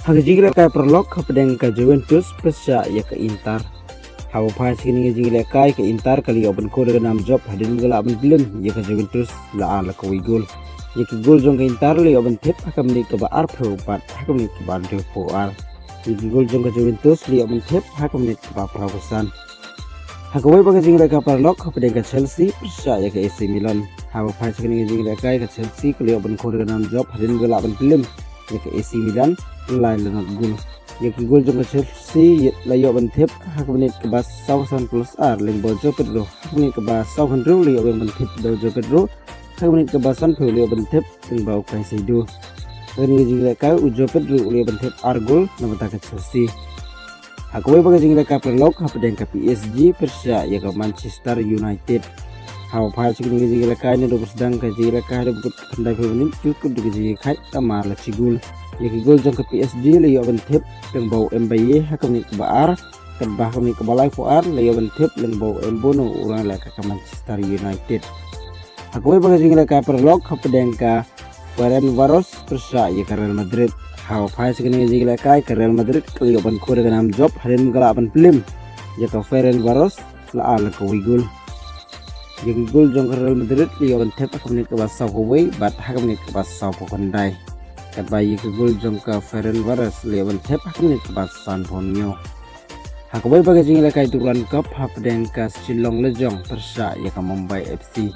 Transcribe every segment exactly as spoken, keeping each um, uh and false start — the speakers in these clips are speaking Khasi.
Ha ka jingïalehkai paralok hapdeng ka Juventus pyrshah ïa ka Inter. Haba phai sha kane ka jingïalehkai ka Inter ka la ïoh ban khot da ka nam jop hadien ba ka lah ban pynlem ïa ka Juventus la ar la kawei gol. Ïa ki gol jong ka Inter la ïoh ban thep ha ka minit kaba arphew bad ha ka minit kaba hynriewphew ar. Ïa ki gol jong ka Juventus la ïoh ban thep ha ka minit kaba phraphew san. Ha kawei pat ka jingïalehkai paralok hapdeng ka Chelsea pyrshah ïa ka A C Milan. Haba phai sha kane ka jingïalehkai ka Chelsea ka la ïoh ban khot da ka nam jop hadien ba ka lah ban pynlem ïa ka A C Milan lai la nod gol. Ïa ki gol jong ka Chelsea la ïoh ban thep ha ka minit kaba sawphew san plus ar lyngba u Joao Pedro. Ha ka minit kaba sawphew hynriew la ïoh ban thep da u Joao Pedro. Ha ka minit kaba sanphew la ïoh ban thep lyngba u Caicedo. Ha kane ka jingïalehkai u Joao Pedro u la ïoh ban thep ar gol na bynta ka Chelsea. Ha kawei pat ka jingïalehkai paralok hapdeng ka P S G pyrshah ïa ka Manchester United. Haba phai sha kane ka jingïalehkai naduh ba sdang ka jingïalehkai haduh ba kut khyndai phew minit, ki la kut da ka jingïakhaid tang mar la shi gol. Ïa ki gol jong ka P S G la ïoh ban thep lyngba u Mbaye ha ka minit kaba ar, katba ha ka minit kaba laiphew ar la ïoh ban thep lyngba u Mbeumo, u nongïalehkai ka Manchester United. Ha kawei pat ka jingïalehkai paralok hapdeng ka Ferencvaros pyrshah ïa ka Real Madrid. Haba phai sha kane ka jingïalehkai ka Real Madrid ka la ïoh ban khot da ka nam jop hadien ba ka lah ban pynlem ïa ka Ferencvaros la ar la kawei gol. Ïa ki gol jong ka Real Madrid la ïoh ban thep ha ka minit kaba sawphew wei bad ha ka minit kaba sawphew khyndai. Katba ïa ki gol jong ka Ferencvaros la ïoh ban thep ha ka minit kaba sanphew hynñiew. Ha kawei pat ka jingïalehkai Durand Cup hapdeng ka Shillong Lajong pyrshah ïa ka Mumbai F C.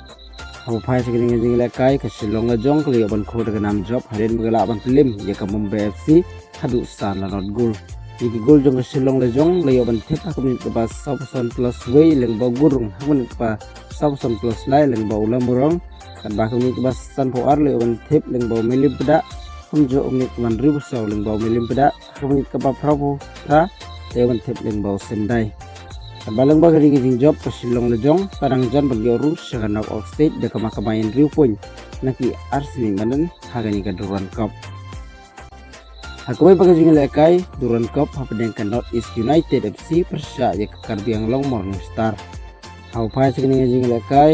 Haba phai sha kane ka jingïalehkai ka Shillong Lajong ka la ïoh ban khot da ka nam jop hadien ba ka lah ban pynlem ïa ka Mumbai F C haduh san la nod gol. Ïa ki gol jong ka Shillong Lajong la ïoh ban thep ha ka minit kaba sawphew san plus wei lyngba u Gurung, ha ka minit kaba sawphew san plus lai lyngba u Lamburong, katba ha ka minit kaba sanphew ar la ïoh ban thep lyngba u Melimpeda, kumjuh ha ka minit kaba hynriewphew saw lyngba u Melimpeda, ha ka minit kaba phraphew phra la ïoh ban thep lyngba u Sendai. Katba lyngba kane ka jingjop ka Shillong Lajong ka dang jan ban ïoh rung sha ka knockout stage da kaba kamai hynriew point na ki ar sngi madan ha kane ka Durand Cup. Ha kawei pat ka jingïalehkai Durand Cup hapdeng ka North East United F C pyrshah ïa ka Karbi Anglong Morning Star. Haba phai sha kane ka jingïalehkai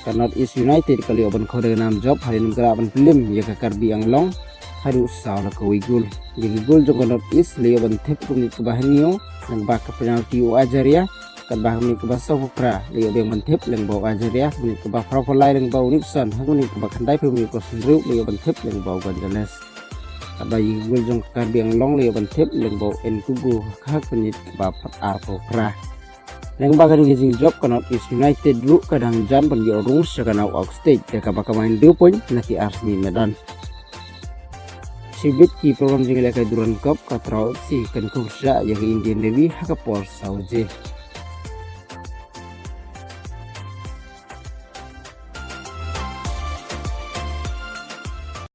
ka North East United ka la ïoh ban khot da ka nam jop hadien ba ka lah ban pynlem ïa ka Karbi Anglong haduh saw la kawei gol. Ïa ki gol jong ka North East la ïoh ban thep ha ka minit kaba hynñiew lyngba ka penalty u Ajaria, katba ha ka minit kaba sawphew phra la ïoh biang ban thep lyngba u Ajaria, ha ka minit kaba phraphew lai lyngba u Nixon, ha ka minit kaba khyndaiphew minit kaba hynriew la ïoh ban thep lyngba u Gonzalez. Katba ïa ki gol jong ka Karbi Anglong la ïoh ban thep lyngba u Nkugu ha ka minit kaba arphew phra. Lyngba kane ka jingjop ka North East United ruh ka dang jan ban ïoh rung sha ka knockout stage da kaba kamai hynriew point na ki ar sngi madan. Shibit ki program jingïalehkai Durand Cup ka Traw F C kan ïakhun pyrshah ïa ka Indian Navy ha ka por saw baje.